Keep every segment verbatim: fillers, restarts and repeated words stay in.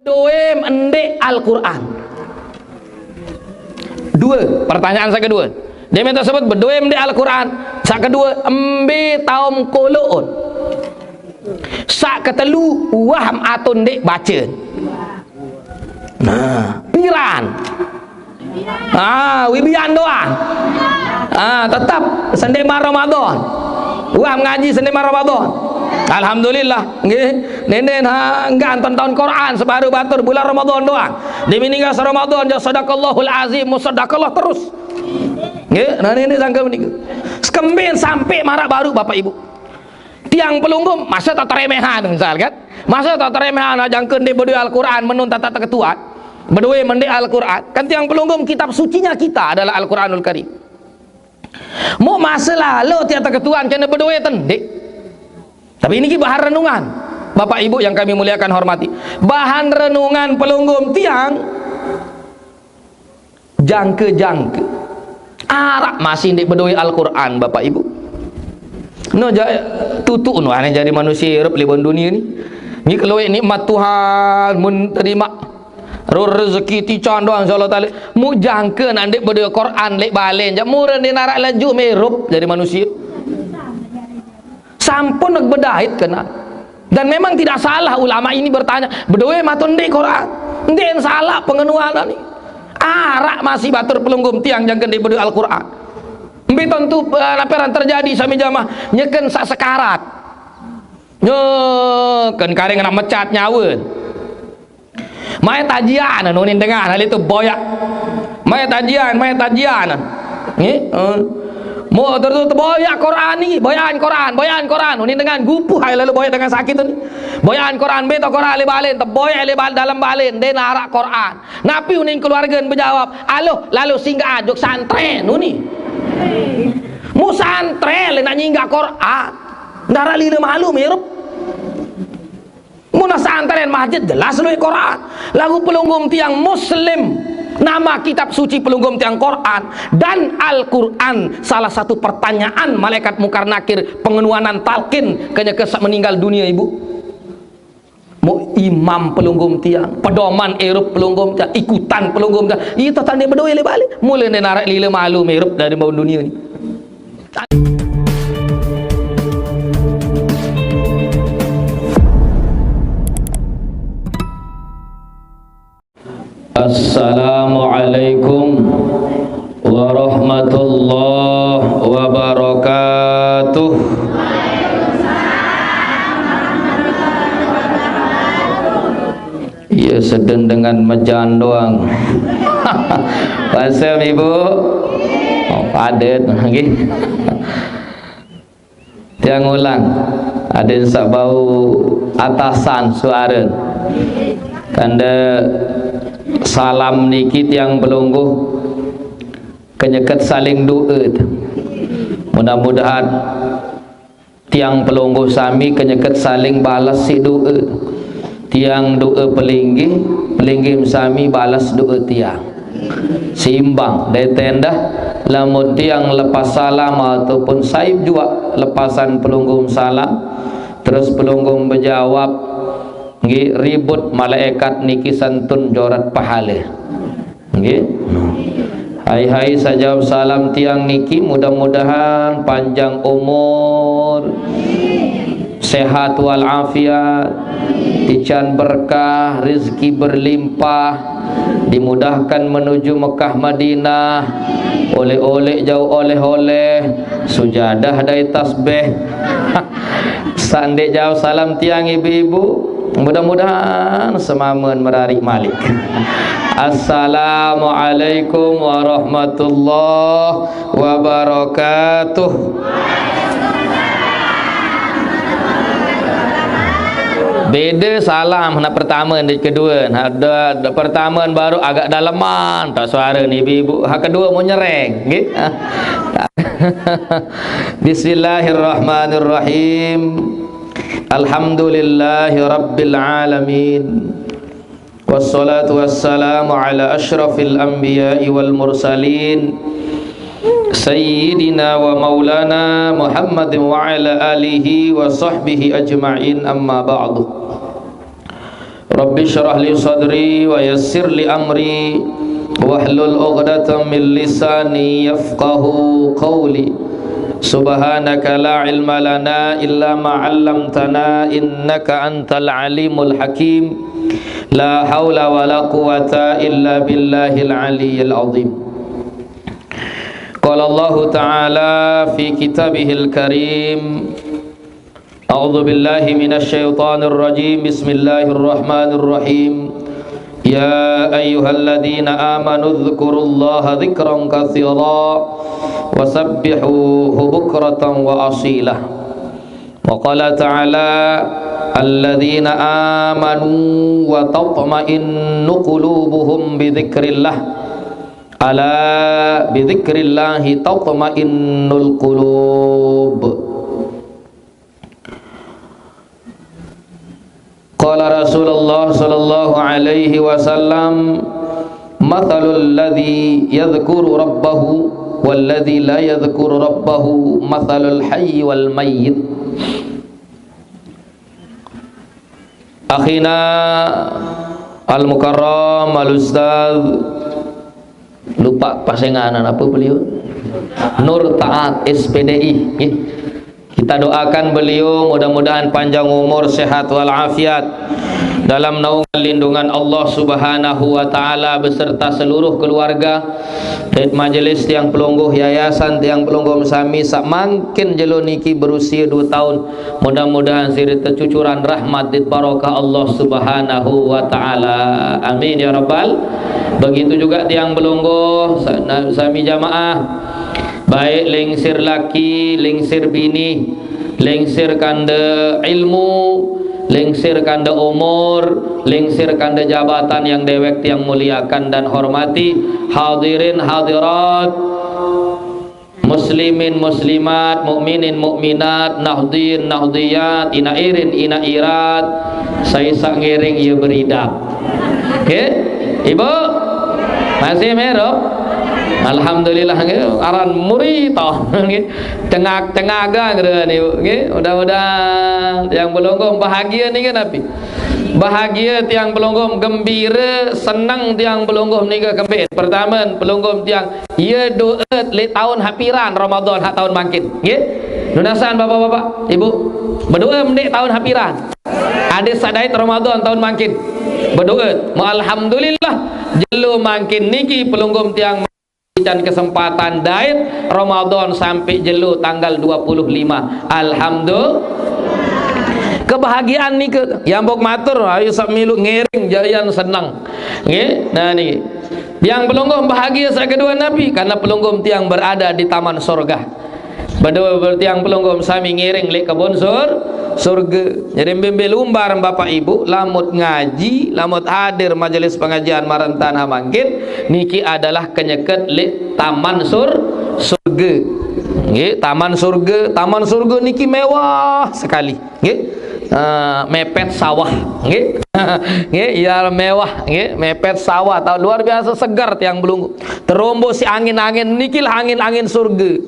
Bedoe mendeq Al-Qur'an. Due, pertanyaan saq kedue. Deme tersebut bedoe mendeq Al-Qur'an. Saq kedue, embe taom koloqon. Saq ketelu, uah atun ndeq bace. Nah, piran? Ah, wibian doang. Ah, tetep sendeqman Ramadan. Uah ngaji sendeqman Ramadan. Alhamdulillah, nggih. Nenden ha, enggak nonton Quran separuh batur bulan Ramadan doang. Dia meninggal se-Ramadan, ya sadaqallahul azim, mau sadaqallah terus. Nggih, nah nenden sangka meniku. Sekemben sampai maraq baru Bapak Ibu. Tiang pelungguh, masa tak teremehan, misal kan? Masa tak teremehan, jangke ndeq bedoe Al-Qur'an, menun tata teketuan. Bedoe mendeq Al-Qur'an. Kan tiang pelungguh kitab sucinya kita adalah Al-Qur'anul Karim. Muq mase lalo tiang teketuan kene bedoe tendeq. Tapi niki bahan renungan. Bapak Ibu yang kami muliakan hormati. Bahan renungan pelungguh tiang jangke-jangke. Araq masih ndeq bedoe Al-Qur'an, Bapak Ibu. No, ja-, tutuq no ane jari manusie irup leq bawaq dunie ni. Ni keloeq nikmat Tuhan mun terimaq. Roh rezeki tican doang, insyaallah taala. Muq jangke naq ndeq bedoe Qur'an leq balen, jaq mure ndeq naraq lejuk merup jari manusie. Sampun bedait kene. Dan memang tidak salah ulama ini bertanya, bedoe matun ndeq Qur'an. Ndeq salaq pengenuan ni. Araq masih batur pelungguh tiang jangke ndeq bedoe Al-Qur'an. Mbe tentu, eh, naperan terjadi sami jamaah nyeken saq sekarat. Nyeken kareng naq mecat nyawe. Mai tajian, nunin dengan, hal itu boyaq. Mai tajian, mai tajian. Nggih, eh. Mo terus teboyaq Quran ni, boyaqan Quran, boyaqan Quran. Nunin dengan gupuh ai lalu boyaq dengan sakit ni. Boyaqan Quran, beto Quran leq balen, teboyaq leq bal-, dalem balen, ndeq naraq Quran. Napi unin keluarge bejawab, "Aloh, lalo singgaq ajuk santren uni." Mu santren leq naq nyinggaq Quran. Ndaraq lile malu mirup. Mun santren masjid jelas lueq Quran. Laguq pelungguh tiang muslim, nama kitab suci pelungguh tiang Quran dan Al-Quran. Salah satu pertanyaan malaikat Mungkar Nakir pengenuanan talqin kenyeke saq meninggal dunie, Ibu. Mu imam pelungguh tiang, pedoman irup pelungguh tiang, ikutan pelungguh tiang. Ie tetande bedoe leq bale. Mule ndeq naraq lile malu mirup dari bawaq dunie ni. Assalamualaikum warahmatullahi wabarakatuh. Iya, seden dengan mejan doang. Pasem, Ibu? Oh, padet lagi. Tiang ulang, adeqn saq bau atasan suare. Tande salam niki tiang pelungguh kenyeket saling do'e. Mudah-mudahan tiang pelungguh sami kenyeket saling bales siq do'e. Tiang do'e pelinggih, pelinggih sami bales do'e tiang. Seimbang. Dait endah, lamun tiang lepas salam ataupun sai juaq lepasan pelungguh salam, terus pelungguh bejawab, nggih, ribut malaekat niki santun jorat pahale. Nggih. Hai-hai saq jawab salam tiang niki, mudah-mudahan panjang umur, sehat wal afiat, tican berkah, rezeki berlimpah, dimudahkan menuju Mekah Madinah, oleh-oleh jauh oleh-oleh, sujadah dait tasbih. Saq ndeq jawab salam tiang, ibu-ibu, mudah-mudahan semamen merariq malik. Assalamualaikum warahmatullahi wabarakatuh. Bede salam, nah pertame, ndeq kedue. Nah, de-, de-, pertame baru agak daleman, tak suare ni ibu-ibu. Ha kedue mau nyereng, nggih. Bismillahirrahmanirrahim. Alhamdulillahi rabbil alamin. Wassalatu wassalamu ala asyrafil anbiya'i wal mursalin, sayyidina wa maulana Muhammadin wa ala alihi wa sahbihi ajma'in, amma ba'du. Rabbi shrah li sadri wa yassir li amri wahlul 'uqdatam min lisani yafqahu qawli. Subhanaka la ilma lana illa ma 'allamtana innaka antal alimul hakim. La haula wa la quwwata illa billahil aliyyil azim. Qala Allahu ta'ala fi kitabihil karim, a'udzu billahi minasy syaithanir rajim. Bismillahirrahmanirrahim. Ya ayyuhalladzina amanu dzkurullaha dzikran katsira wa sabbihuhu bukratan wa asila. Wa qala ta'ala, alladzina amanu wa tatma'innu qulubuhum bi dzikrillah. Ala bi dzikrillahi tatma'innul qulub. Qala Rasulullah sallallahu alaihi wasallam, mathalul ladzi yadzkuru rabbahu wal ladzi la yadzkuru rabbahu mathalul hayyi wal mayyit. Akhina al-mukarram al-ustaz, lupa pasenganan apa beliau, Nur Taat, S P D I, nggih. Kita doakan beliau mudah-mudahan panjang umur, sehat walafiat, dalam naungan lindungan Allah Subhanahu wa taala beserta seluruh keluarga, dait majelis tiang pelungguh, yayasan tiang pelungguh sami sak mangkin jelo niki berusia dua tahun. Mudah-mudahan sira tecucuran rahmat dait barokah Allah Subhanahu wa taala. Amin ya rabbal. Begitu juga tiang pelungguh, sa-, na-, sami jamaah, baik lingsir laki, lingsir bini, lingsir kanda ilmu, lingsir kanda umur, lingsir kanda jabatan yang dewek tiang muliakan dan hormati, hadirin hadirat, muslimin muslimat, mukminin mukminat, nahdin nahdiyat, inairin inairat, saisak ngiring ya beridap. Nggih? Ibu? Masih merok? Alhamdulillah, nggih. Aran murita, nggih. Tengah-tengah gang nggih, Ibu, nggih. Mudah-mudahan tiang pelungguh bahagia nika napi. Bahagia tiang pelungguh, gembira, senang tiang pelungguh nika kembe. Pertama, pelungguh tiang, ya doa lek tahun hapiran Ramadan hak tahun mangkin. Nggih? Nunasan bapak-bapak, ibu, berdoa mendek tahun hapiran. Ada sadait Ramadan tahun mangkin. Berdoa. Alhamdulillah, jelo mangkin niki pelungguh tiang can kesempatan dait Ramadan sampai jelo tanggal dua puluh lima. Alhamdulillah. Kebahagiaan nika, yang bok matur, ayo sak milu ngiring jarian senang. Nggih, nah niki. Tiang pelungguh bahagia sak kedua napi, karena pelungguh tiang berada di taman surga. Berdua bertiang pelungguh sami ngiring lek kebun sur, surga. Jadi mbe-mbe lumbar bapak ibu, lamut ngaji, lamut hadir majelis pengajian marentan hamangkin, niki adalah kenyeket lek taman sur, surga. Nggih, taman surga, taman surga niki mewah sekali. Nggih. Eh, mepet sawah, nggih. Nggih, ya mewah, nggih, mepet sawah, tahu luar biasa segar tiang pelungguh. Terombo si angin-angin, nikilah angin-angin surga.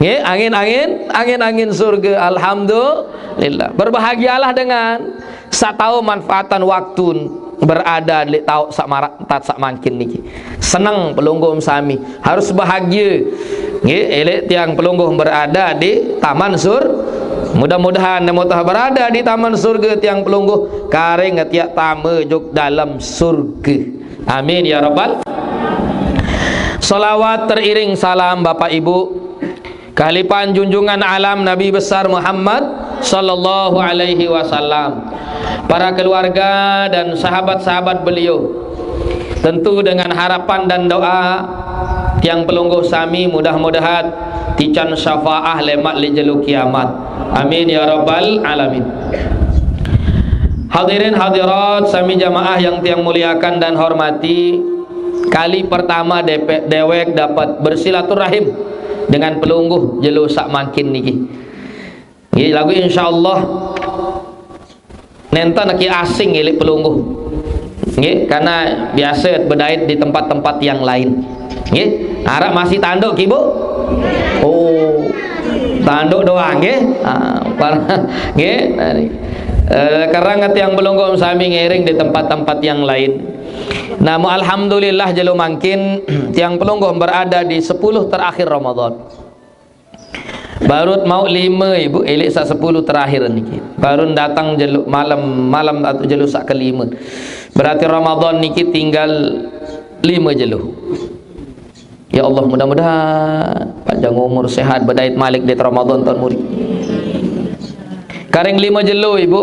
Nggih, angin-angin, angin-angin surga. Alhamdulillah. Berbahagialah dengan sak tahu manfaatan waktu berada di tahu sak marak tat sak mangkin niki. Seneng pelungguh sami. Harus bahagia. Nggih, elek tiang pelungguh berada di taman sur. Mudah-mudahan nemu tah berada di taman surga tiang pelungguh, karing tiak tama juk dalam surga. Amin ya rabbal. Salawat teriring salam bapak ibu kehalipan junjungan alam Nabi besar Muhammad sallallahu alaihi wasallam, para keluarga dan sahabat-sahabat beliau. Tentu dengan harapan dan doa tiang pelungguh sami mudah-mudahan tican syafaah lemak li jelo kiamat. Amin ya rabbal alamin. Hadirin hadirat sami jamaah yang tiang muliakan dan hormati, kali pertama depe-, dewek dapat bersilaturahim dengan pelungguh jelo sak mangkin niki. Nggih, lagu insyaallah nenten ki asing ngilik pelungguh. Nggih, karena biasa bedait di tempat-tempat yang lain. Nggih, arak masih tanduk ki, Bu? Oh, tanduk doang nggih. Ah, par-, nggih, nah, ni. Eh, karena tiang pelungguh sami ngiring di tempat-tempat yang lain. Namun alhamdulillah jelo mangkin tiang pelungguh berada di sepuluh terakhir Ramadan. Baru mau lima, Ibu, elik sak sepuluh terakhir niki. Baru datang jelo malam, malam atau jelo sak kelima. Berarti Ramadan niki tinggal lima jelo. Ya Allah, mudah-mudahan panjang umur, sehat, bedait malik di Ramadan tahun muri. Karing lima jelo, Ibu.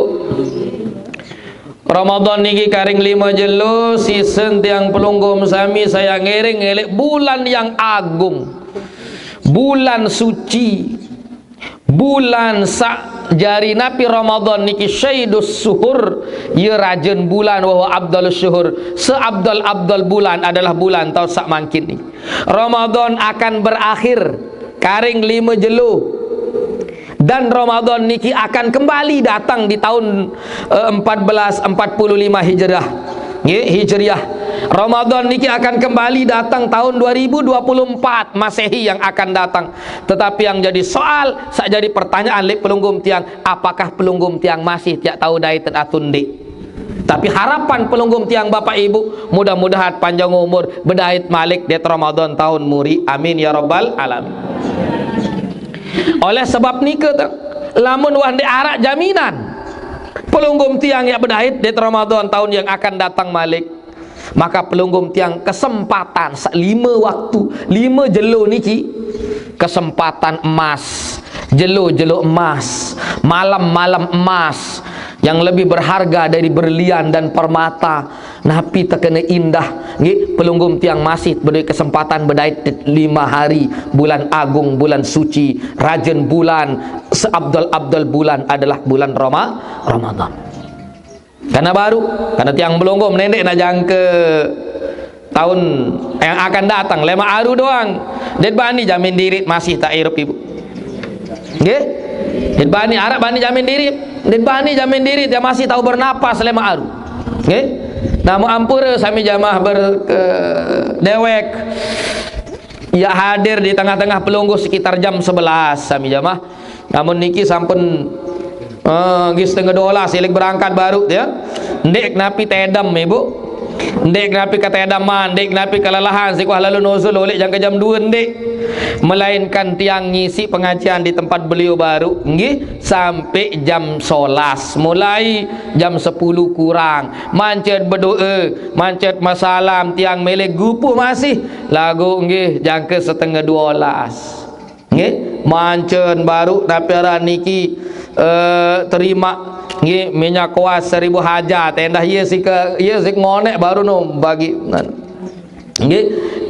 Ramadan niki karing lima jelo, sisen tiang pelungguh sami saya ngiring elik bulan yang agung. Bulan suci. Bulan sak jari napi Ramadan niki syaidus suhur, ya rajen bulan, wa huwa abdalus syuhur. Seabdal-abdal bulan adalah bulan tahun sak mangkin ni. Ramadan akan berakhir karing lima jelo. Dan Ramadan niki akan kembali datang di tahun eh, empat belas empat puluh lima Hijrah. Nggih, Hijriah. Ramadan niki akan kembali datang tahun dua ribu dua puluh empat Masehi yang akan datang. Tetapi yang jadi soal, sak jadi pertanyaan lek pelungguh tiang, apakah pelungguh tiang masih tiak tahu dait atau ndik? Tapi harapan pelungguh tiang Bapak Ibu, mudah-mudahan panjang umur, bedait malik det Ramadan tahun muri. Amin ya rabbal alamin. Oleh sebab nika tu, lamun wah ndik arak jaminan pelungguh tiang yang bedait det Ramadan tahun yang akan datang malik, maka pelungguh tiang kesempatan sak lima waktu, lima jelo niki, kesempatan emas, jelo-jelo emas, malam-malam emas yang lebih berharga dari berlian dan permata. Napi tekena indah, nggih, pelungguh tiang masih bedoi kesempatan bedait lima hari bulan agung, bulan suci, rajen bulan, seabdal-abdal bulan adalah bulan Rama-, Ramadan. Karena baru, karena tiang pelungguh menendek nak jangka tahun yang akan datang, lema aru doang. Det bani jamin dirit masih tak irup, Ibu. Nggih? Det bani, arak bani jamin dirit. Det bani jamin dirit, dia masih tahu bernapas lema aru. Nggih? Namun ampura sami jamaah ber-, ke-, dewek. Ya hadir di tengah-tengah pelungguh sekitar jam sebelas sami jamaah. Namun niki sampun eh, nggih setengah dua belas, silik berangkat baru ya. Ndik kenapi tedem, Ibu. Ndik kenapi ketedeman, ndik kenapi kelelahan, sikuah lalu nusul ulik jangka jam dua ndik. Melainkan tiang ngisi pengajian di tempat beliau baru, nggih, sampai jam sebelas. Mulai jam sepuluh kurang. Mancet berdoa, mancet masalam, tiang melek gupuh masih. Lagu nggih jangka setengah dua belas. Nggih, mancen baru napi aran niki, eh, terima nggih minyak kuas seribu hajat. Endah iya sika, iya sik ngonek baru no bagi. Nggih.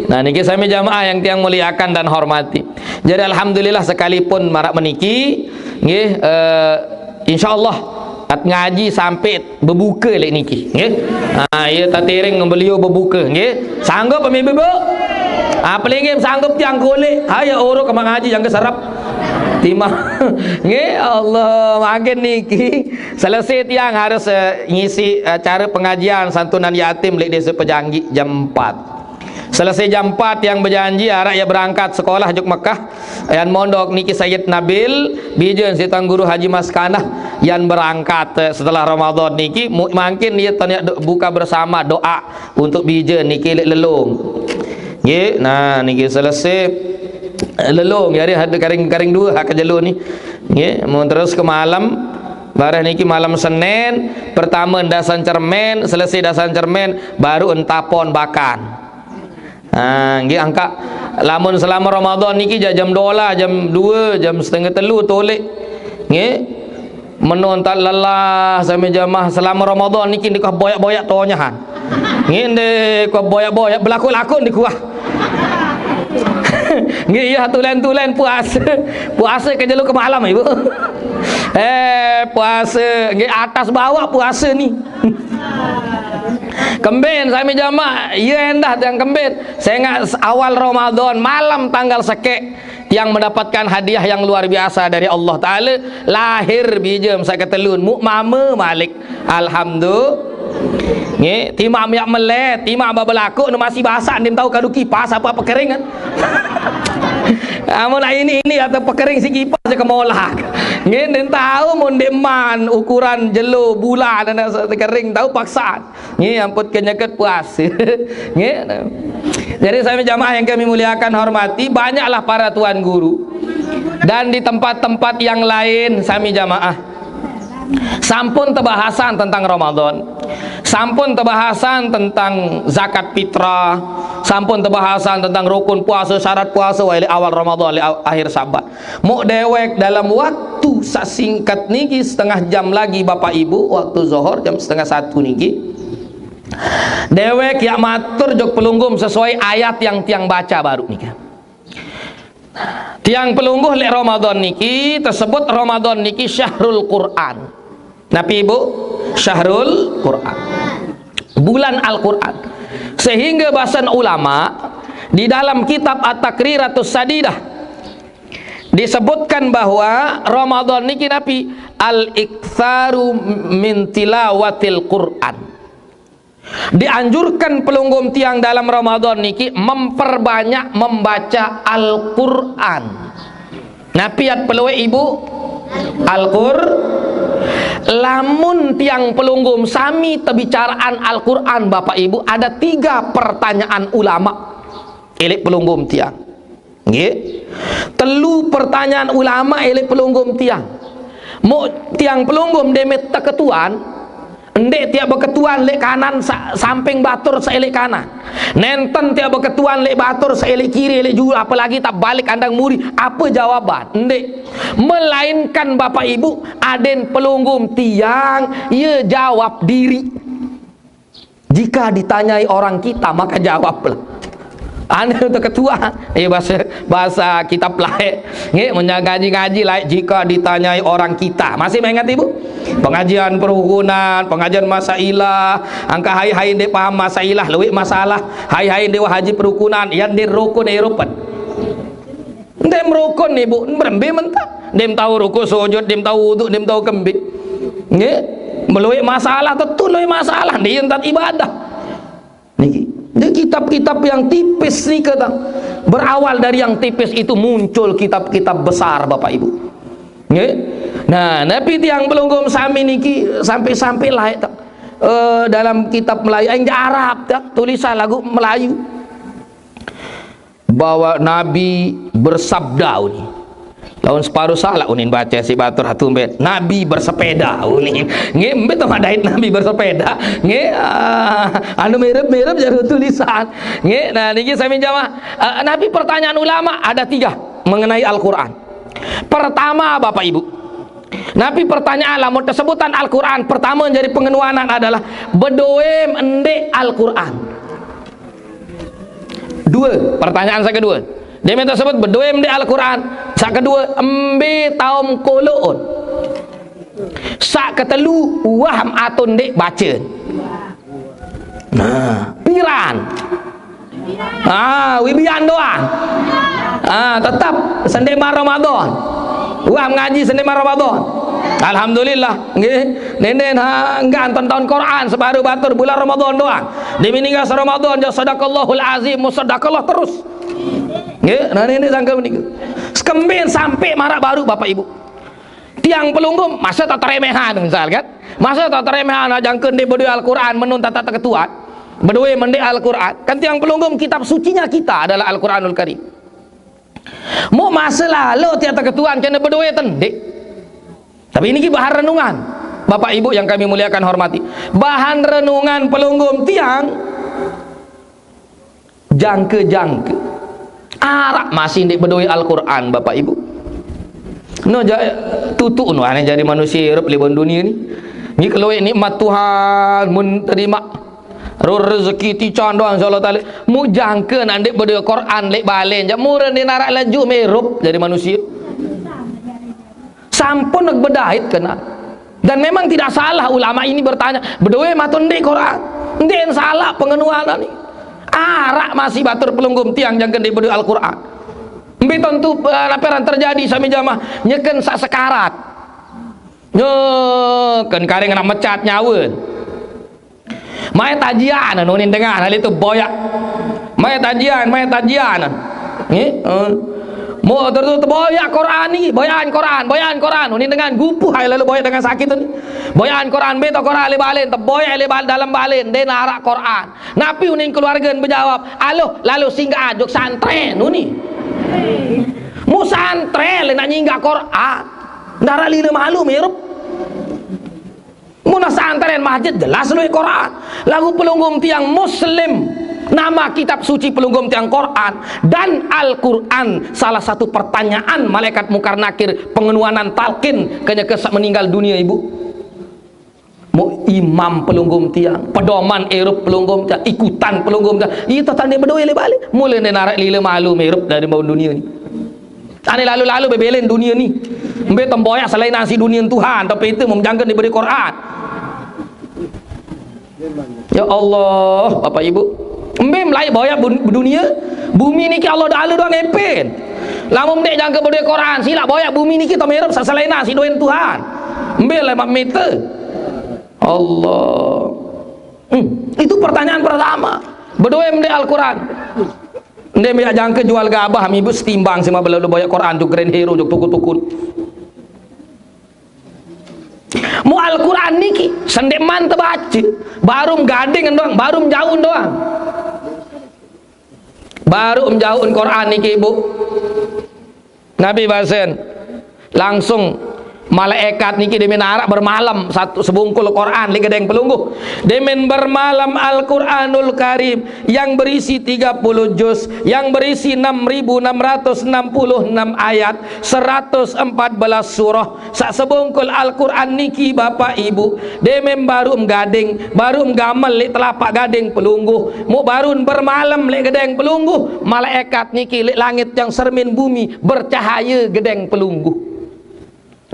Nah, niki sami jamaah yang tiang muliakan dan hormati. Jadi alhamdulillah sekalipun marak meniki, nggih, eh, insyaallah at ngaji sampai bebuka lek niki, nggih. Ha, iya tatiring beliau bebuka, nggih. Sanggup kami bebuk? Ha, pelingin sanggup tiang kulik. Ha, ya uruk ke mengaji yang keserap. Timah. Nggih, Allah, makin niki. Selesai tiang harus eh, ngisi acara pengajian santunan yatim lek desa Pejanggi jam empat. Selesai jam empat yang berjanji arak ya berangkat sekolah juk Mekah. Yan mondok niki Sayyid Nabil, bijen si Tuan Guru Haji Maskanah, yan berangkat eh, setelah Ramadan niki mu-, mungkin dia tanya do-, buka bersama doa untuk bijen niki lek lelong. Nggih, nah niki selesai eh, lelong hari ada karing-karing dua hak jelo ni. Nggih, mun terus ke malam barah niki malam Senin, pertama dasan cermen, selesai dasan cermen, baru entapon bakan. Ha, nggih angka lamun selama Ramadan niki ja jam dua, jam dua, jam setengah telu tolik. Nggih. Menonton lelah sami jamaah selama Ramadan niki ndik boyak-boyak tonyahan. Nggih ndik boyak-boyak belaku-laku ndik kuah. Nggih iya tulen-tulen puasa. Puasa ke jelu ke malam Ibu. Eh puasa nggih atas bawah puasa ni. Kembin sami jamaah, iya endah tiang kembin. Saya ingat awal Ramadan, malam tanggal sekek, tiang mendapatkan hadiah yang luar biasa dari Allah Taala. Lahir bijem sak ketelun, muk mama malik. Alhamdulillah. Nggih, timak miak melet, timak babelaku nu masih basah, ndim tahu kadu kipas apa apa kering kan. Amun ini, ini atau pekering si kipas je kemolak. Nggih, ndeq tau mun ndeqman ukuran jelo bulan anak se-, kering tau paksaan. Nggih, ampun kenyeket puas. Nggih. Jadi sami jamaah yang kami muliakan, hormati, banyaklah para tuan guru. Dan di tempat-tempat yang lain sami jamaah. Sampun tebahasan tentang Ramadan. Sampun tebahasan tentang zakat fitrah. Sampun tebahasan tentang rukun puasa, syarat puasa, wali awal Ramadan, wali aw-, akhir Syaban. Muk dewek dalam waktu sesingkat niki, setengah jam lagi, Bapak Ibu, waktu zohor jam setengah satu niki. Dewek yak matur jok pelunggum sesuai ayat yang tiang baca baru niki. Tiang pelungguh leq Ramadan niki, tesebut Ramadan niki syahrul Quran. Napi, Ibu? Syahrul Quran. Bulan Al-Quran. Sehingga basen ulama di dalam kitab At-Taqriratus Sadidah disebutkan bahwa Ramadan niki napi? Al-iktsaru min tilawatil Quran. Dianjurkan pelunggum tiang dalam Ramadan niki memperbanyak membaca Al-Quran. Napi yat pelueq, Ibu? Al-Qur-, lamun tiang pelunggum sami tebicaraan Al-Quran, Bapak Ibu, ada tiga pertanyaan ulama. Eleq pelunggum tiang. Nggih. Telu pertanyaan ulama eleq pelunggum tiang. Muk tiang pelunggum deq meq teketuan, ndeq tiang beketuan leq kanan sa-, samping batur seleq kanan. Nenten tiang beketuan leq batur seleq kiri, leq julu, apalagi tak balik andang muri. Ape jawaban? Ndeq. Melainkan Bapak Ibu, aden pelunggum tiang, ye jawab diri. Jika ditanyai orang kita, maka jawablah. Ane untuk ketua, eh, bahasa, bahasa kitab laeq. Nggih, mun ngaji-ngaji laeq, jika ditanyai orang kita. Masih mengingat, Ibu? Pengajian perukunan, pengajian masailah, angkaq hai-hai ndeq paham masailah, lueq masalah, hai-hai ndeq wah haji perukunan, yan ndeq rukun, eh, rupen. Ndeq merukun, Ibu, berembe mentak? Ndeq tau rukuk sujud, ndeq tau wudu, ndeq tau kembe. Nggih? Melueq masalah, tetu lueq masalah, ndeq entat ibadah. Niki. Jadi kitab-kitab yang tipis niki, ta, berawal dari yang tipis itu muncul kitab-kitab besar, Bapak Ibu. Nggih? Nah, napi tiang pelunggum sami niki sampai-sampai laeq, ta, eh, dalam kitab Melayu, eh, Arab, ta, tulisan laguq Melayu. Bahwa Nabi bersabda uni. Laun separuh salah unin baca siq batur tumben. Nabi bersepeda unin. Nggih, mbe to madait Nabi bersepeda? Nggih, ah, anu mirip-mirip jari tulisan. Nggih, nah niki sami jamaah. Eh, napi pertanyaan ulama ada tiga mengenai Al-Quran. Pertama, Bapak Ibu, napi pertanyaan lamun tesebutan Al-Quran, pertama jari pengenuanan adalah bedoe ndeq Al-Quran. Due, pertanyaan saq kedue. Deq meq tesebutan bedoe ndeq Al-Quran. Saq kedue, mbe taom koloqon. Saq ketelu, wah atun ndeq bace. Nah, piran? Ah, wibian doang. Ah, tetep sendeqman Ramadan. Wah ngaji sendeqman Ramadan. Alhamdulillah, nggih. Nenden ha, enggak nonton Quran separuh batur bulan Ramadan doang. Deq meninggal se-Ramadan, jaq sadaqallahul azim, musadaqallah terus. Nggih, nah niki sangke menika. Sekemben sampai maraq baruq, Bapak Ibu. Tiang pelungguh, masa tak teremehan, misal kan? Masa tak teremehan, jangke ndeq bedoe Al-Quran, menun tak teketuan. Bedoe mendeq Al-Quran. Kan tiang pelungguh, kitab sucinya kita adalah Al-Quranul Karim. Muk masa lalo tiang teketuan, kene bedoe tendeq. Tapi niki bahan renungan. Bapak Ibu yang kami muliakan, hormati. Bahan renungan pelunggum tiang, jangke-jangke. Araq masih ndeq bedoe Al-Quran, Bapak Ibu. No ja-, tutuq no ane jari manusie irup leq bawah dunie ni. Niki kelueq nikmat Tuhan mun terimaq. Roh rezeki tican doang, insyaallah taala. Muk jangke naq ndeq bedoe Quran leq balen, jaq mure ndeq naraq laju merup jari manusie. Sampun bedait kene. Dan memang tidak salah ulama ini bertanya, bedoe matun ndeq Quran? Ndeq salah pengenuan ni. Araq masih batur pelunggum tiang jangke ndeq bedoe Al-Quran. Mbe tentu, eh, napi aran terjadi sami jamaah nyeken saq sekarat. Nyeken karing anak mecat nyawe. Mai tajian, nunin dengah, hal itu boyak. Mai tajian, mai tajian. Nggih? Eh. Mo terus teboyak Quran ni, boyakan Quran, boyakan Quran. Ni dengan gupuh ai lalu boyak dengan sakit tu ni. Boyakan Quran, beto Quran le balen, teboyak le bal-, dalam balen, de narak Quran. Napi uning keluarga bejawab, "Aloh, lalu singgah ajuk santren uni." Mu santren le nak nyinggah Quran. Narak lila malu mirup. Mun santren masjid jelas luwih Quran. Lagu pelungguh tiang Muslim, nama kitab suci pelungguh tiang Quran dan Al-Quran. Salah satu pertanyaan malaikat Mungkar Nakir pengenuanan talqin kenyeke sak meninggal dunia ibu. Mu imam pelungguh tiang, pedoman erup pelungguh tiang, ikutan pelungguh tiang. Itu tanda bedoe le balik. Mula ne narak lila malu mirup dari bawah dunia ni. Ane lalu-lalu bebelen dunia ni. Mbe temboyak selain nasi dunia Tuhan, tapi itu memjangka diberi Quran. Ya Allah, Bapak Ibu. Mbe melai boyak bun-, dunia, bumi ni ki Allah Taala doang epen. Lamun dek jangka berdua Quran, silak boyak bumi ni kita merep seselain nasi doen Tuhan. Mbe lai mak mete. Allah. Hmm, itu pertanyaan pertama. Bedoe mde Al-Quran. Nde miak jangke jual gabah mibu setimbang sima bela boyak Quran tu grand hero tu tukun-tukun. Mu Al-Quran niki sendek man tebaca, baru mgading doang, baru mjaun doang. Baru mjaun Quran niki ibu. Nabi basen, langsung malaikat niki demen arak bermalam satu sebungkul Quran li gedeng pelungguh. Demen bermalam Al-Quranul Karim yang berisi tiga puluh juz, yang berisi enam ribu enam ratus enam puluh enam ayat, seratus empat belas surah. Sak sebungkul Al-Quran niki Bapak Ibu, demen baru mgading, baru mgamel li telapak gading pelungguh, mu baru bermalam li gedeng pelungguh, malaikat niki li langit yang sermin bumi bercahaya gedeng pelungguh.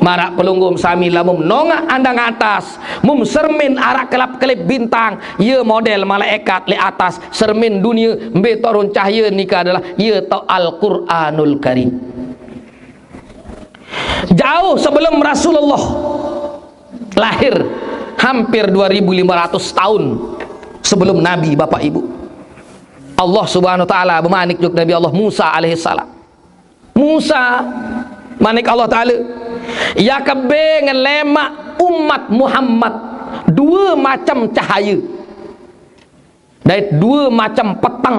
Marak pelungguh sami lamun nongak andang atas, mum sermin arak kelap-kelip bintang, ye model malaikat li atas sermin dunia, mbe torun cahaya nika adalah ye to Al-Quranul Karim. Jauh sebelum Rasulullah lahir, hampir dua ribu lima ratus tahun sebelum Nabi, Bapak Ibu, Allah Subhanahu wa Ta'ala bemanik juk Nabi Allah Musa alaihissalam. Musa, manik Allah Ta'ala, ya kebe ngelema umat Muhammad dua macam cahaya. Dait dua macam petang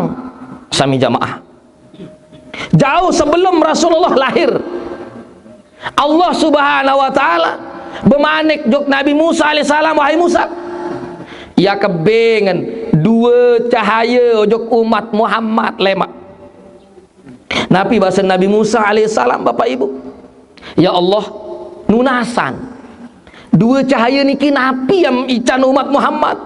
sami jamaah. Jauh sebelum Rasulullah lahir, Allah Subhanahu wa Ta'ala bemanik juk Nabi Musa alaihissalam, "Wahai Musa, ya kebe ngen dua cahaya juk umat Muhammad lemak." Napi bahasa Nabi Musa alaihissalam, Bapak Ibu? Ya Allah, nunasan. Dua cahaya niki napi yang ican umat Muhammad?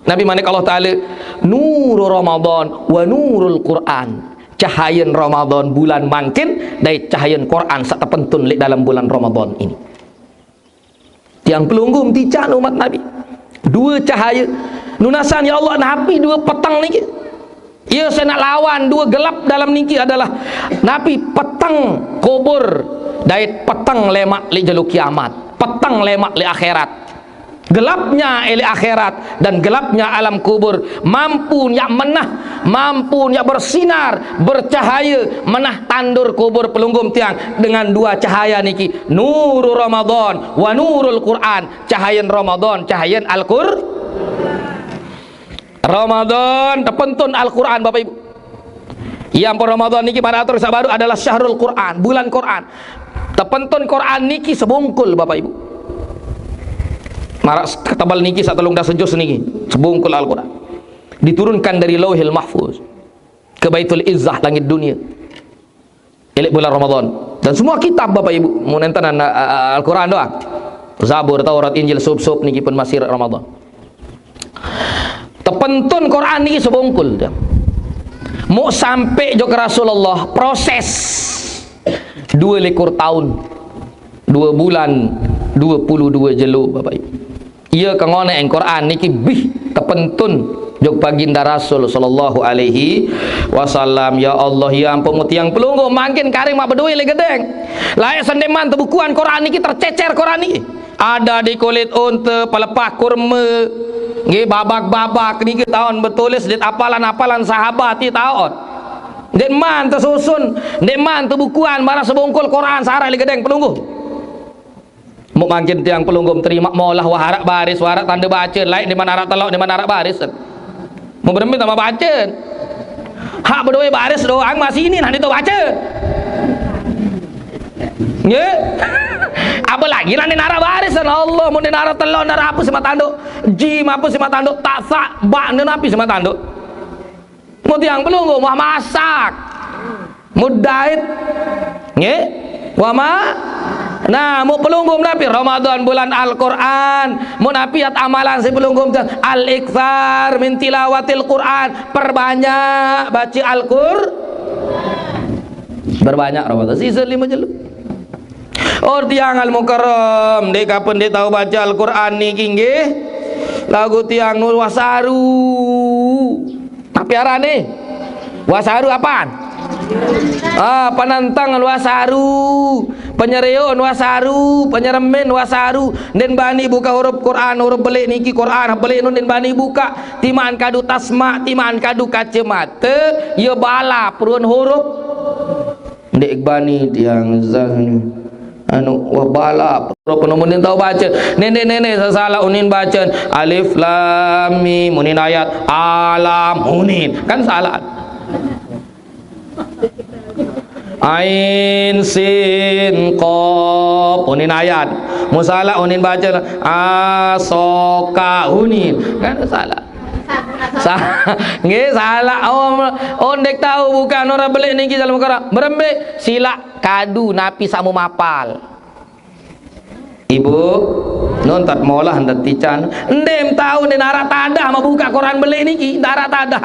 Nabi manik Allah Ta'ala, "Nuru Ramadan wa nurul Quran." Cahayan Ramadan bulan mangkin, dait cahayan Quran sak tepentun li dalam bulan Ramadan ini. Tiang pelungguh tican umat Nabi. Dua cahaya. Nunasan ya Allah, napi dua petang niki? Ia saya nak lawan dua gelap dalam niki adalah napi petang kubur dait petang lemak li jelu kiamat, petang lemak li akhirat. Gelapnya eli akhirat dan gelapnya alam kubur. Mampu nyak menah, mampu nyak bersinar, bercahaya, menah tandur kubur pelungguh tiang dengan dua cahaya niki, nuru Ramadan wa nurul Quran. Cahayan Ramadan, cahayan Al-Qur-, Ramadan tepentun Al-Quran, Bapak Ibu. Yang per Ramadan niki pada atur sabaru adalah syahrul Quran, bulan Quran. Tepentun Quran niki sebungkul, Bapak Ibu. Marak ketebal niki sak telung dasa juz niki, sebungkul Al-Quran. Diturunkan dari Lauhil Mahfuz ke Baitul Izzah, langit dunia. Elik bulan Ramadan. Dan semua kitab, Bapak Ibu, mun enten, a, a, Al-Quran doang. Zabur, Taurat, Injil, sup-sup niki pun masih Ramadan. Tepentun Quran niki sebungkul dia. Mu sampai jok Rasulullah proses dua likur tahun, dua bulan, dua puluh dua jelo, Bapak Ibu. Ia kengonek Quran niki bih tepentun jok baginda Rasul sallallahu alaihi wasallam. Ya Allah, ya ampun, mu tiang pelungguh mangkin karing mak bedui le gedeng. Laik sendeman tebukuan Quran niki tercecer Quran niki. Ada di kulit unta, pelepah kurma, nggih, babak-babak niki taun betulis di apalan-apalan sahabat ti taun. Ndeq man tesusun, ndeq man tebukuan, maraq sebungkul Quran saq araq leq gedeng pelungguh. Muq mangkin tiang pelungguh terimaq molah wah araq baris, wah araq tande bace, laeq ndeqman araq teloq, ndeqman araq baris. Muq berembe tambah bace. Haq bedoe baris doang masih ini, nah, ndeq tao bace. Nggih. Apalagi lah ndeq araq baris, Allah, mun ndeq araq teloq, ndeq araq apus simaq tandoq. Jim apus simaq tandoq, ta, tha, ba, ndeq napi simaq tandoq. Mun tiang pelungguh, wah masak. Mudait. Nggih? Wah ma-, nah, muq pelungguh napi? Ramadan bulan Al-Qur'an. Muq napi yat amalan siq pelungguh tiang? Al-iktsar min tilawatil Qur'an. Perbanyak bace Al-Qur-, perbanyak Ramadan. Season lime jelo. Oh, tiang al-mukarram, ndeq kapen ndeq tao bace Al-Qur'an niki nggih. Laguq tiang nu wah saru. Napi aranne? Wah saru apaan? Ah, penentengan wah saru, penyereon wah saru, penyeremen wah saru. Ndeqn bani bukaq huruf Qur'an, huruf beleq niki Qur'an, beleq nu ndeqn bani bukaq. Timaq kadu tasmaq, timaq kadu kacemate, ye balap ruen huruf. Ndeq bani tiang zah ni. Anu, wah balap. Huruf nu mun ndeqn tao bace. Neneq-neneq saq salaq unin bace. Alif lam mim, unin ayat. Alam unin. Kan salaq. Ain sin qaf, unin ayat. Mun salaq unin bace. Asoka unin. Kan salaq. Sa-, nggih, salaq. Oh, oh, ndeq tao bukaq nurah beleq niki dalem Al-Qur'an. Berembe? Silaq kadu napi saq mum apal. Ibu, nontat molah ndeq tican. Ndeq tao ndeq araq tadah mabukaq Qur'an beleq niki, ndeq araq tadah.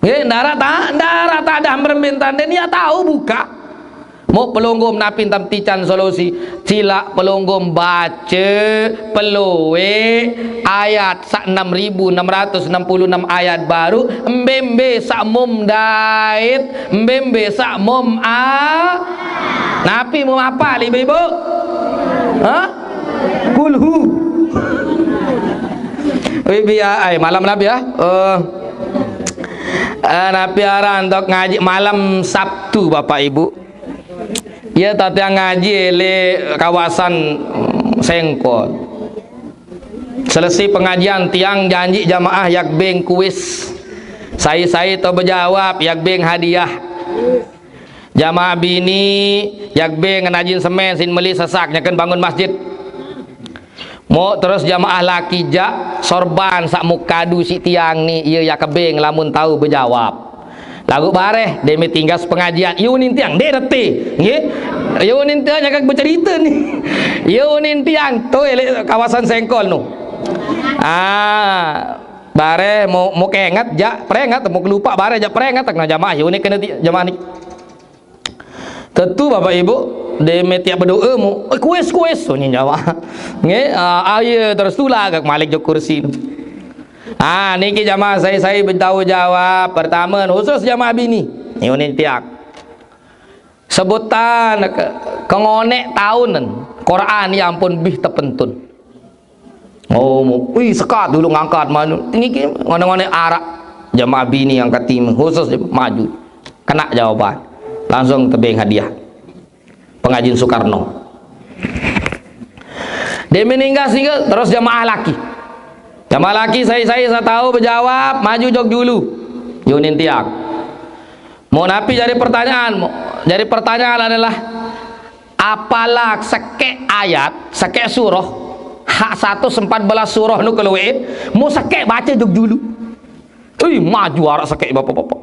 Nggih, ndeq araq ta-, ndeq araq tadah berembe ntan ndeq niat tao bukaq. Muq pelungguh napi ntan tican solusi? Silaq pelungguh bace peloe ayat saq enam ribu enam ratus enam puluh enam ayat baruq, mbe-mbe saq mum dait, mbe-mbe saq mum a-, napi mum apal, ibu-ibu? Hah? Kulhu. Wih, biar, ai, malam napi ya? Eh, eh, napi aran tok ngaji malam Sabtu, Bapak Ibu? Ye, tatiang ngaji leq kawasan, mm, Sengkol. Selesai pengajian, tiang janji jamaah yaq beng kuis. Sai-sai tao bejawab, yaq beng hadiah. Jamaah bini, yaq beng ngenajin semen sin meli sesak nyeken bangun masjid. Muq terus jamaah laki jaq sorban saq muq kadu siq tiang ni, ie yaq kebeng lamun tao bejawab. Laguq bareh, deme tinggal sepengajian, ie unin tiang, ndeq reti, nggih. Ie unin tiang nyakak becerite ni. Ie unin tiang, to leq kawasan Sengkol no. Ah, bareh, muq, muq kenget, jaq prenget, muq kelupaq bareh, jaq prenget, nah jamaah, ie unin kene ti-, jamaah ni. Tetu, Bapak Ibu, deme tiap bedoe mu, "Eh, kuis, kuis," sunyi jamaah. Nggih, ah, ah, ie terus tulak ke malik jok kursi. Ah, niki jamaah sai-sai betanggung jawab. Pertame, khusus jamaah bini. Ni unin tiang. Sebutan ke, kengoneq taun Quran, ya ampun, bih tepentun. Oh, mu-, wih, sekat dulu ngangkat maju. Niki ngoneq-ngoneq araq jamaah bini angkat time, khusus maju. Kena jawaban. Langsung tebeng hadiah. Pengajian Soekarno. Deme ninggal single, terus jamaah laki. Jamaah laki sai-sai saq tao bejawab, maju jok julu. Ie unin tiang. Muq napi jari pertanyaan? Muq jari pertanyaan adalah, apalaq sekeq ayat, sekeq surah, haq satus empat belas surah nu kelueqin, muq sekeq bace jok julu. Ih, maju araq sekeq, bapak-bapak.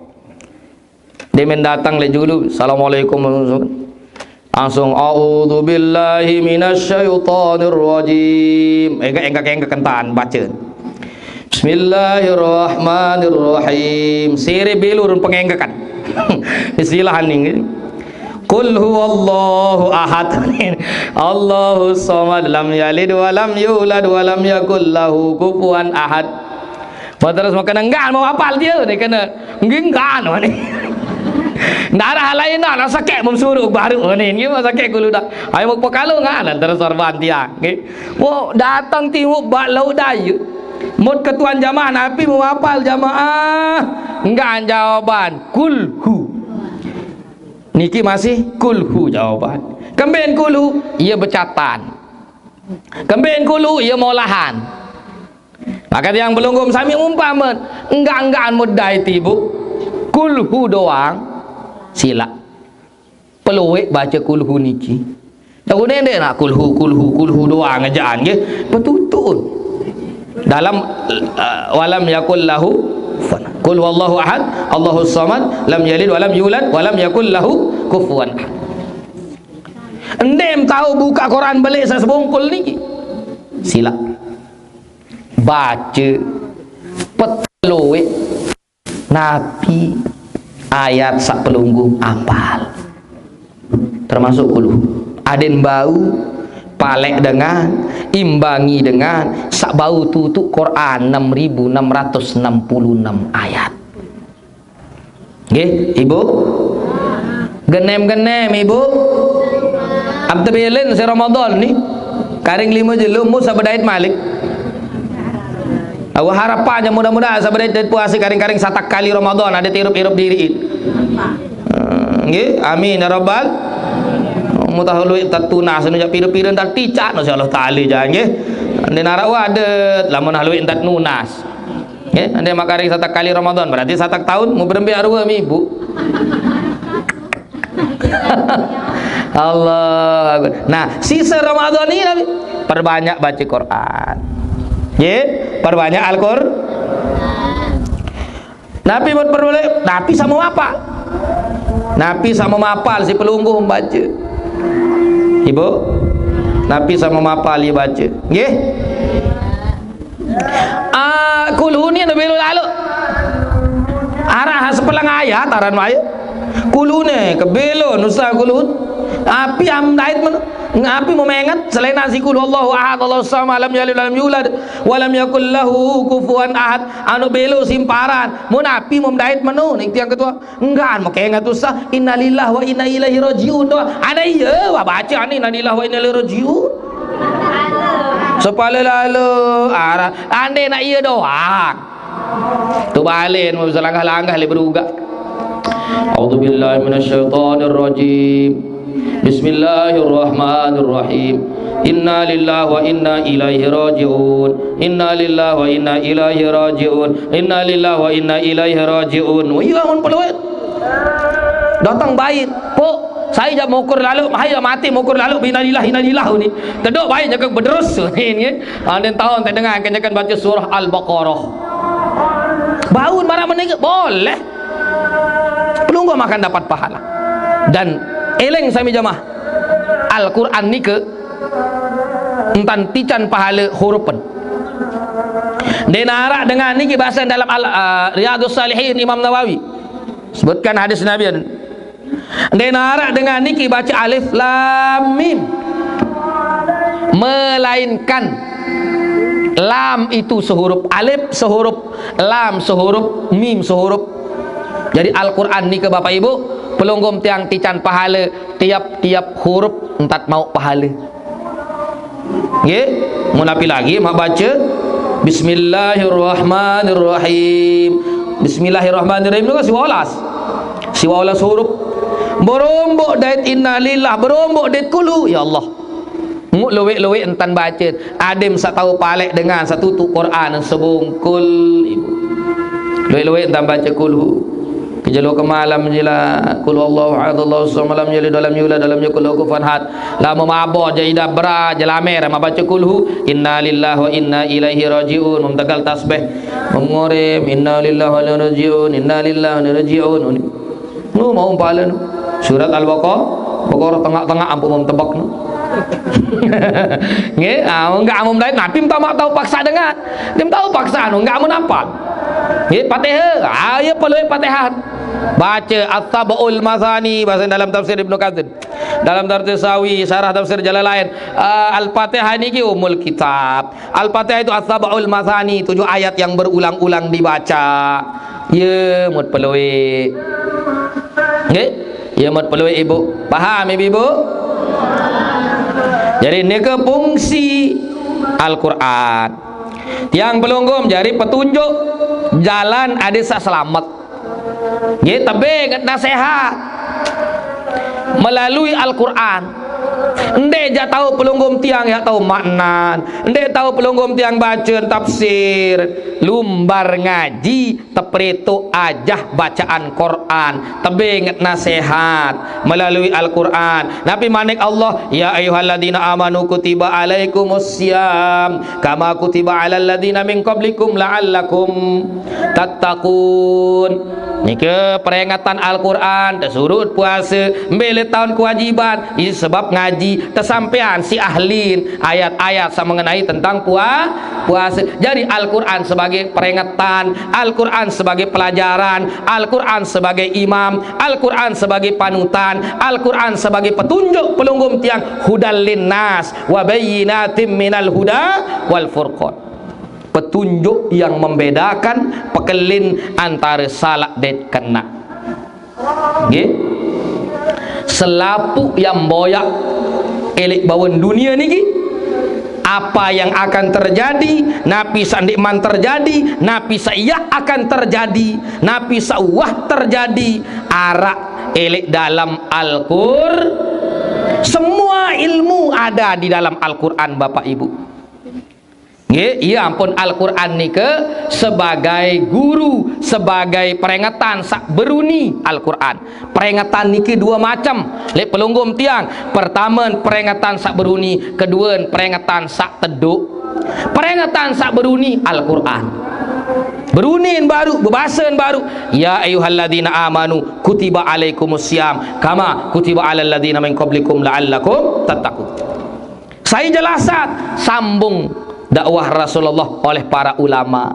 Demen dateng leq julu, "Assalamualaikum." Langsung, "A'udzu billahi minasy syaithanir rajim." Enggak, enggak, enggak kentan bace. "Bismillahirrahmanirrahim." Sire bilur pengenggekan. Istilah ning. "Qul huwallahu ahad." Allahus samad, lam yalid wa lam yulad wa lam yakul lahu kufuwan ahad. Mau terus mau kene, "Enggak, mau apal dia," ni kene. "Enggak, enggak," ni. Ndarah lain dah, rasa kek mau suruh baru ni. Nggih, rasa kek kulu dah. Ayo mau pekalo enggak, nah, terus sorban tiang. Nggih. Mau datang timuq bak laut Dayu. Mut ketuan jamaah, napi mapal jamaah? Enggak jawaban. Kulhu. Niki masih kulhu jawaban. Kemben kulhu, ia becatan. Kemben kulhu, ia molahan. Maka tiang pelungguh sami umpama, enggak-enggakan mudai ti, Bu. Kulhu doang, silap. Peluit baca kulhu niki. Tahu nende nak kulhu, kulhu, kulhu doang ejaan nggih. Petutun. Dalam, eh, walam yakul lahu, kul huwallahu ahad, Allahus samad, lam yalid walam yulad, walam yakul lahu kufuwan ahad. Endem tahu buka Quran belik sesebungkul niki. Silap. Baca peteluit napi ayat sak pelungguh apal. Termasuk kulu. Aden bau palek dengan, imbangi dengan sak bau tutuk Quran enam ribu enam ratus enam puluh enam ayat. Nggih, Ibu? Genem-genem, Ibu? Am tebelen si Ramadan ni. Karing lima jelo mu sabedait malik. Aku harapannya mudah-mudahan sabedait dait puasa karing-karing satak kali Ramadan ada tirup-irup diri. Hmm, nggih, amin ya rabbal. Mutahului tak tunas nu jak pira-pira tak ticak no si Allah Taala jan nggih. Ande narak wadet lamun halui entat nunas. Nggih, ande makaring satak kali Ramadan berarti satak tahun mau berembe arwah mi ibu. Allah Akbar. Nah, sisa Ramadan ini nabi perbanyak baca Quran. Nggih, perbanyak Al-Qur'an. Napi buat perbanyak, napi sama apa? Napi sama mapal si pelungguh membaca. Ibu, napi sama mapal ia baca. Nggih? Ah, kulhu ni nabi lalu. Arah sepelang ayat, aran wae. Kulhu ni kebelo nusa kulhu. Api am dait men. Ngapi mau mengat selain nasi kul huwallahu ahad, Allahu samad, lam yalid walam yulad, walam yakul lahu kufuwan ahad. Anu belo simparan. Mun api mau dait menu ning tiang ketua. Enggak, mau kengat usah. Innalillah wa inna ilaihi rajiun doang. Ada iya, wah baca ni innalillah wa inna ilaihi rajiun. Sepala lalu arah ande nak iya doang. Tu balen mau bisa langkah-langkah le berugak. A'udzu billahi minasyaitonir rajim. Bismillahirrahmanirrahim. Inna lillahi wa inna ilaihi raji'un. Inna lillahi wa inna ilaihi raji'un. Inna lillahi wa inna ilaihi raji'un. Wah, iya mun peluit. Datang bait, "Pok, saya jak mukur lalu, saya mati mukur lalu, innalillah, innalillah ni." Tedok bait jaga bederus ni. Ada tahun tak dengar kan baca surah Al-Baqarah. Baun marah menika boleh. Pelungguh makan dapat pahala. Dan eleng sami jamaah. Al-Quran nika entan tican pahala hurupen. Denarak dengan niki bahasa dalam al, uh, Riyadus Salihin Imam Nawawi. Sebutkan hadis Nabi. Denarak dengan niki baca alif lam mim. Melainkan lam itu sehurup alif, sehurup lam, sehurup mim, sehurup. Jadi Al-Quran ni ke Bapak Ibu, pelunggum tiang tican pahala tiap-tiap hurup entat mau pahala. Nggih, mun api lagi mak baca Bismillahirrahmanirrahim. Bismillahirrahmanirrahim itu kan siwa olas. Siwa olas hurup. Berombok dait innalillah, berombok dait kulu, ya Allah. Nguk lewek-lewek entan baca. Adim sak tahu palek dengan satu tu Quran sebungkul ibu. Lewek-lewek entan baca kulhu. Kejelo ke malam jila kulhu Allahu ahad Allahu samad lam yalid walam yulad walam yakul lahu kufuwan ahad. Lama mabok je ida bera je lamer ma baca kulhu. Inna lillahi wa inna ilaihi rajiun. Mum tegal tasbih. Mum ngorim inna lillahi wa inna ilaihi rajiun. Inna lillahi wa inna ilaihi rajiun. Nu mau umpala nu. Surat Al-Baqarah, Baqarah tengah-tengah ampun mum tebak nu. Nggih, ah, enggak amum dait napi minta mak tahu paksa dengan. Dia tahu paksa nu enggak amun apal. Nggih, Fatihah. Ah, ya perlu Fatihah. Baca As-Sab'ul Masani bahasa dalam tafsir Ibnu Katsir. Dalam tafsir Sawi, syarah tafsir Jalalain. Ah, Al-Fatihah niki umul kitab. Al-Fatihah itu As-Sab'ul Masani, tujuh ayat yang berulang-ulang dibaca. Ya, mut peluit. Nggih? Ya, mut peluit ibu. Paham ibu-ibu? Jadi nika fungsi Al-Quran. Tiang pelungguh jari petunjuk jalan ade saq selamet. Nggih, tebeng nasihat melalui Al-Qur'an. Ndeq jaq tao pelungguh tiang yaq tao maknan, ndeq tao pelungguh tiang bace tafsir, lumbar ngaji, teperito ajah bacaan Qur'an, tebeng nasihat melalui Al-Qur'an. Napi manik Allah, "Ya ayyuhalladzina amanu kutiba alaikumus siyam kama kutiba alal ladzina min qablikum la'allakum tattaqun." Nike peringatan Al-Qur'an, tesuruh puase, mbe leq taun kewajiban, ie sebab ngaji, tesampean siq ahlin ayat-ayat saq mengenai tentang pua-, puase. Jari Al-Qur'an sebagai peringatan, Al-Qur'an sebagai pelajaran, Al-Qur'an sebagai imam, Al-Qur'an sebagai panutan, Al-Qur'an sebagai petunjuk pelungguh tiang, hudal linnas wa bayyinatim minal huda wal furqan. Petunjuk yang membedakan, pekelin antare salaq dait kenaq. Nggih. Selapuq yang boyaq eleq bawen dunie niki, apa yang akan terjadi, napi saq ndeqman terjadi, napi saq yaq akan terjadi, napi saq wah terjadi, araq eleq dalam Al-Qur-, semua ilmu ada di dalam Al-Qur'an, Bapak Ibu. Nggih, ie ampun Al-Qur'an nike sebagai guru, sebagai peringatan saq beruni Al-Qur'an. Peringatan niki due macem, leq pelungguh tiang. Pertame, peringatan saq beruni, kedue, peringatan saq tedoq. Peringatan saq beruni Al-Qur'an. Berunin baruq, bebasen baruq, "Ya ayyuhalladzina amanu kutiba alaikumus siyam kama kutiba alal ladzina min qablikum la'allakum tattaqun." Sai jelasat, sambung dakwah Rasulullah oleh para ulama.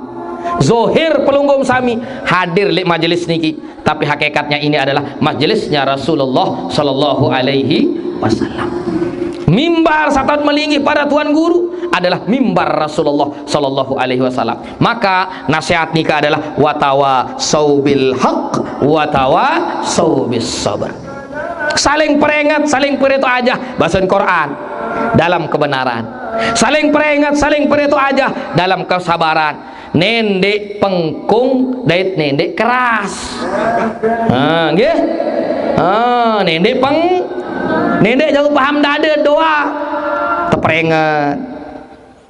Zohir pelungguh sami hadir leq majelis niki, tapi hakikatnya ini adalah majelisnya Rasulullah sallallahu alaihi wasallam. Mimbar saq taoq melinggih para tuan guru adalah mimbar Rasulullah sallallahu alaihi wasallam. Maka nasihat nika adalah watawa saubil haq, watawa saubis sabar. Saling peringet, saling perito ajah basen Qur'an dalam kebenaran. Saling peringet, saling perito ajah dalam kesabaran. Nendeq pengkung dait nendeq keras. Ha, nggih. Ha, nendeq peng-, nendeq jauh paham dade doang. Teperinget.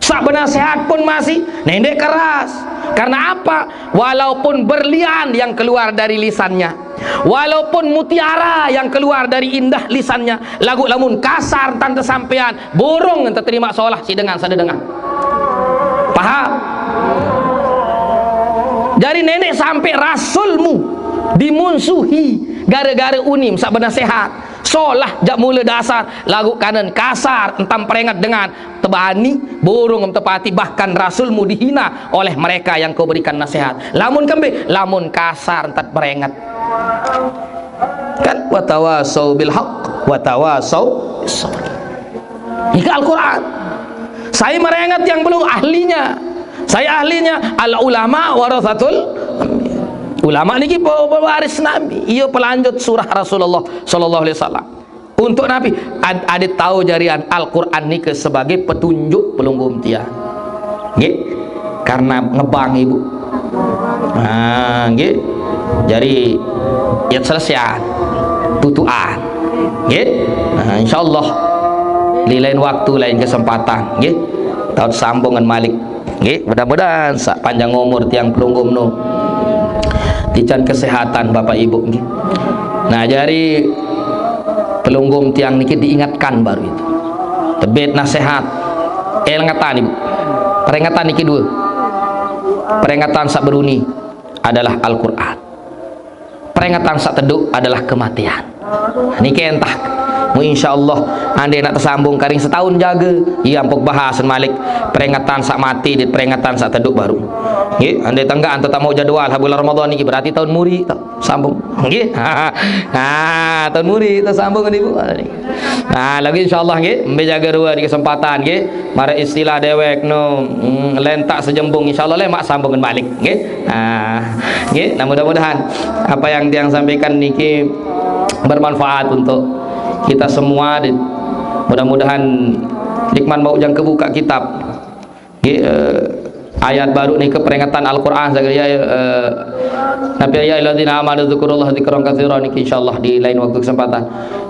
Saq benasehat pun masih nendeq keras. Karena apa? Walaupun berlian yang keluar dari lisannya, walaupun mutiara yang keluar dari indah lisannya, laguq lamun kasar entan tesampean, burung entan terimaq solah siq dengan saq dedengah. Paham? Jari, neneq sampe rasulmu dimunsuhi gare-gare unim saq benasehat. Solah jaq mule dasar, laguq kanen kasar entan peringet dengan tebani, burung tepati, bahkan rasulmu dihina oleh mereka yang kau berikan nasihat. Lamun kembe, lamun kasar entan peringet. Kan, watawasau bil haq, watawasau bis sabr. Nike Al-Quran. Sai meringet tiang pelungguh, ahlinya. Sai ahlinya, al ulama warasatul anbiya. Ulama niki pe-, pewaris Nabi. Iya pelanjut surah Rasulullah sallallahu alaihi wasallam. Untuk Nabi, ad-, adeq tao jarian Al-Quran nike sebagai petunjuk pelungguh tiang. Nggih. Karena ngebang, Ibu. Nah, nggih. Jari, yet selesian. Tutuan. Nggih. Nah, insyaallah, di lain waktu, lain kesempatan, nggih, taoq sambungan malik. Nggih, mudah-mudahan saq panjang umur tiang pelungguh nu. Tican kesehatan Bapak Ibu, nggih. Nah, jari pelungguh tiang niki diingatkan baru itu. Tebet nasihat. Ingetan, Ibu. Peringatan niki due. Peringatan saq beruni adalah Al-Quran. Peringatan saq tedoq adalah kematian. Niki entah. Mu insyaallah, ande naq tesambung karing setaun jage, ie ampok bahasen malik peringatan saq mati dait peringatan saq tedoq baru. Nggih, ande tenggaq ante tame jadwal bulan Ramadan niki, berarti taun muri tao sambung. Nggih. Nah, taun muri tao sambung, Ibu. Nah, lagi insyaallah nggih, mbe jage rue di kesempatan nggih. Maraq istilah dewek nu, mm, lentak sejembung, insyaallah lemaq sambungan malik nggih. Nah, nggih, nah, mudah-mudahan apa yang tiang sampaikan niki bermanfaat untuk kita semua. Di-, mudah-mudahan Lukman bau jangke buka kitab. Nggih, eh, ayat baru niki, peringatan Al-Quran, saya kira, eh, napi, "Ya ayyuhalladzina amanu dzkurullaha dzikran katsira," niki insyaallah di lain waktu kesempatan.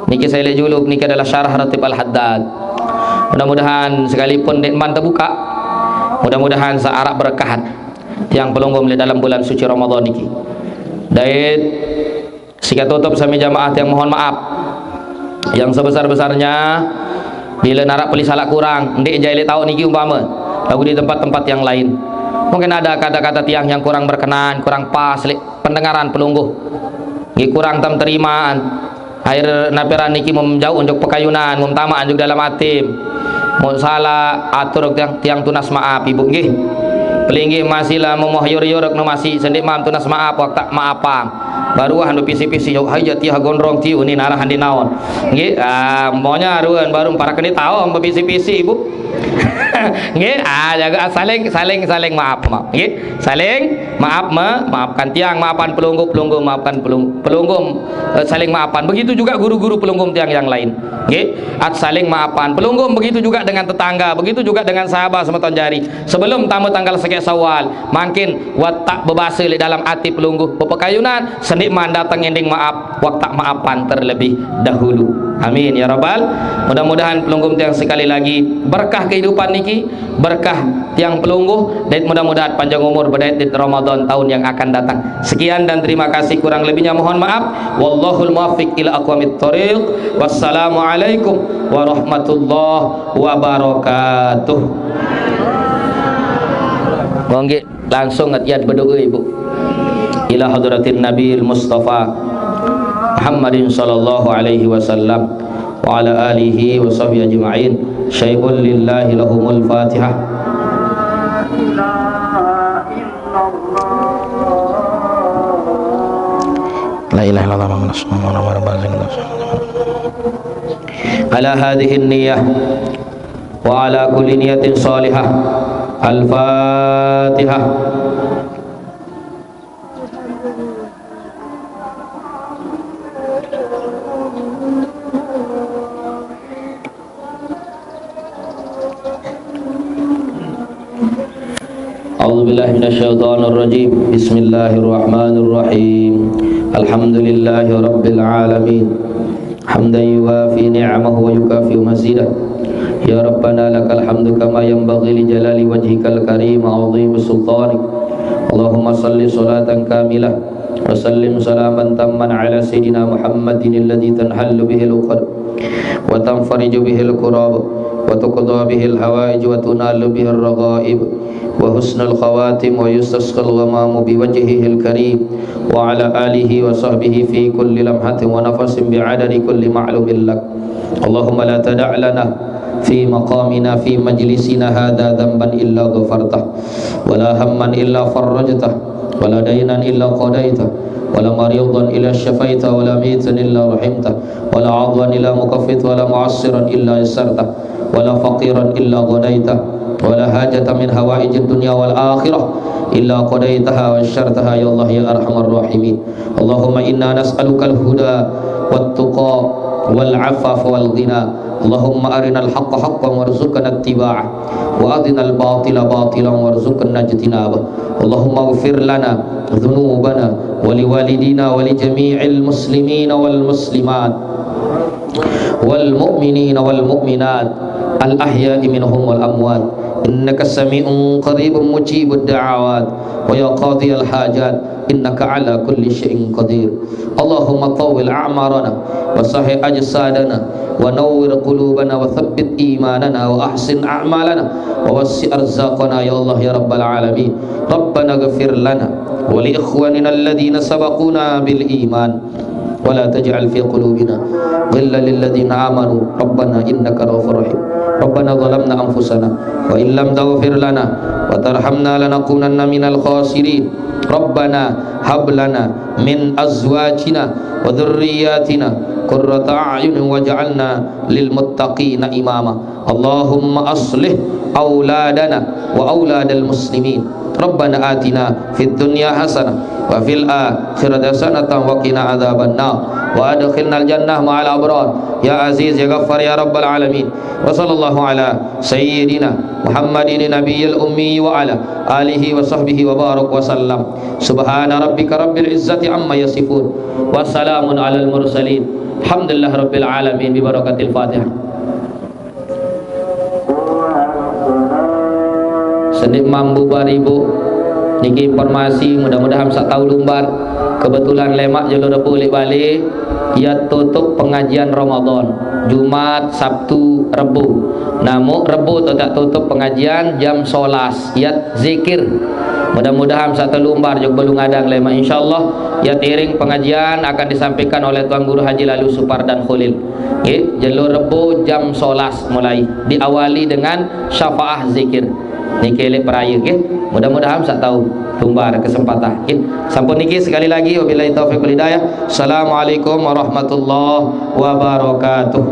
Niki saya lek juluk, niki adalah syarah Ratib Al-Haddad. Mudah-mudahan sekalipun ndeqman tebuka, mudah-mudahan searak berkahan tiang pelungguh lek dalam bulan suci Ramadan niki. Dait sika tutup sami jamaah, tiang mohon maaf yang sebesar-besarnya bila narak pelis alak kurang, ndeq jai lek taoq niki umpame, laguq di tempat-tempat yang lain. Mungkin ada kata-kata tiang yang kurang berkenan, kurang pas lek pendengaran pelungguh. Nggih, kurang tam terimaan. Air napiran niki mem jauq unjuk pekayunan, mem tamaq unjuk dalam atim. Mun salah atur tiang, tiang tunas maaf, Ibu, nggih. Pelinggih masih lah memoh yur-yur nu masih sendeq mam tunas maaf, wak tak maafang. Baruan bepisi-pisi, "Yuk, hai, jati ha gondrong tiu ni narah andi naon." Nggih, ah, maunya aruan baru para kene tahu bepisi-pisi, Ibu. Nggih, ah, jaga saling, saling, saling maaf, maaf. Nggih, saling maaf, me-, maafkan tiang, maafkan pelungguh, pelungguh maafkan pelung-, pelungguh, eh, saling maafkan. Begitu juga guru-guru pelungguh tiang yang lain. Nggih, at saling maafkan. Pelungguh begitu juga dengan tetangga, begitu juga dengan sahabat semeton jari. Sebelum tame tanggal sekeq Syawal, mangkin wak tak bebase leq dalam ati pelungguh bepekayunan, sendeqman dateng ngending maaf, wak tak maafkan terlebih dahulu. Amin ya rabbal. Mudah-mudahan pelungguh tiang sekali lagi berkah kehidupan niki, berkah tiang pelungguh, dait mudah-mudahan panjang umur bedait di Ramadan tahun yang akan datang. Sekian dan terima kasih, kurang lebihnya mohon maaf. Wallahul muwaffiq ila aqwamit thoriq. Wassalamualaikum warahmatullahi wabarakatuh. Monggo langsung atiat berdoa, Ibu. Ila hadratin Nabil Mustafa Muhammadin sallallahu alaihi wasallam wa ala alihi wa sahbihi ajma'in. Syai'un lillahi lahumul Fatihah. La ilaha illallah Muhammadur Rasulullah. Ala hadhihi niyah wa ala kulli niyatin salihah. Al-Fatihah. أعوذ بالله من الشيطان الرجيم. بسم الله الرحمن الرحيم. الحمد لله رب العالمين. حمدا يوافي نعمه ويكافئ مزيده. يا ربنا لك الحمد كما ينبغي لجلال وجهك الكريم وعظيم سلطانك. اللهم صل صلاة كاملة وسلم سلاما تاما على سيدنا محمد الذي تنحل به العقد وتنفرج به الكرب وتقضى به الحوائج وتنال به الرغائب وحسن الخواتم ويستسقى الغمام بوجهه الكريم وعلى آله وصحبه في كل لمحة ونفس بعدد كل معلوم لك. اللهم لا تدع لنا في مقامنا في مجلسنا هذا ذنبا إلا غفرته ولا هما إلا فرجته ولا دينا إلا قضيته ولا مريضا إلا شفيته ولا ميتا إلا رحمته ولا عضوا إلا مكفيته ولا معسرا إلا يسرته ولا فقيرا إلا غنيته ولا حاجة من حوائج الدنيا والآخرة إلا قضيتها ويسرتها يا الله يا أرحم الراحمين. اللهم إنا نسألك الهدى والتقى والعفاف والغنى. اللهم أرنا الحق حقا وارزقنا اتباعه وأرنا الباطل باطلا وارزقنا اجتنابه. اللهم اغفر لنا ذنوبنا ولوالدينا ولجميع المسلمين والمسلمات والمؤمنين والمؤمنات الأحياء منهم والأموات إنك سميع قريب مجيب الدعوات ويا قاضي الحاجات إنك على كل شيء قدير. اللهم طول أعمارنا وصح أجسادنا ونور قلوبنا وثبت إيماننا وأحسن أعمالنا ووسع أرزاقنا يا الله يا رب العالمين. ربنا اغفر لنا ولإخواننا الذين سبقونا بالإيمان ولا تجعل في قلوبنا غلا للذين آمنوا ربنا إنك رؤوف رحيم. ربنا ظلمنا أنفسنا وإن لم تغفر لنا وترحمنا لنكونن من الخاسرين. ربنا هب لنا من أزواجنا وذرياتنا قرة أعين واجعلنا للمتقين إماما. اللهم أصلح أولادنا وأولاد المسلمين. ربنا آتنا في الدنيا حسنة وفي الآخرة حسنة وقنا عذاب النار. وأدخلنا الجنة مع الأبرار يا عزيز يا غفار يا رب العالمين. وصلى الله على سيدنا محمد النبي الأمي وعلى آله وصحبه وبارك وسلم. سبحان ربك رب العزة عما يصفون. وسلام على المرسلين. الحمد لله رب العالمين ببركة الفاتحة. Sendik mambu baribu. Niki informasi, mudah-mudahan sak tahu lumbar. Kebetulan lemak jalur Rebo lek balik, ya tutup pengajian Ramadan. Jumat, Sabtu, Rebo. Namun Rebo tetap tutup pengajian jam solas. Ya zikir. Mudah-mudahan sak tahu lumbar juga belum ngadang lemak. Insyaallah, ya tiring pengajian akan disampaikan oleh Tuan Guru Haji Lalu Supar dan Kholil. Nggih, jalur Rebo jam solas mulai. Diawali dengan syafaah zikir. Niki lek peraya nggih. Mudah-mudahan sak tahu lumbar kesempatan nggih. Sampun niki sekali lagi, wabillahi taufiq wal hidayah. Assalamualaikum warahmatullahi wabarakatuh.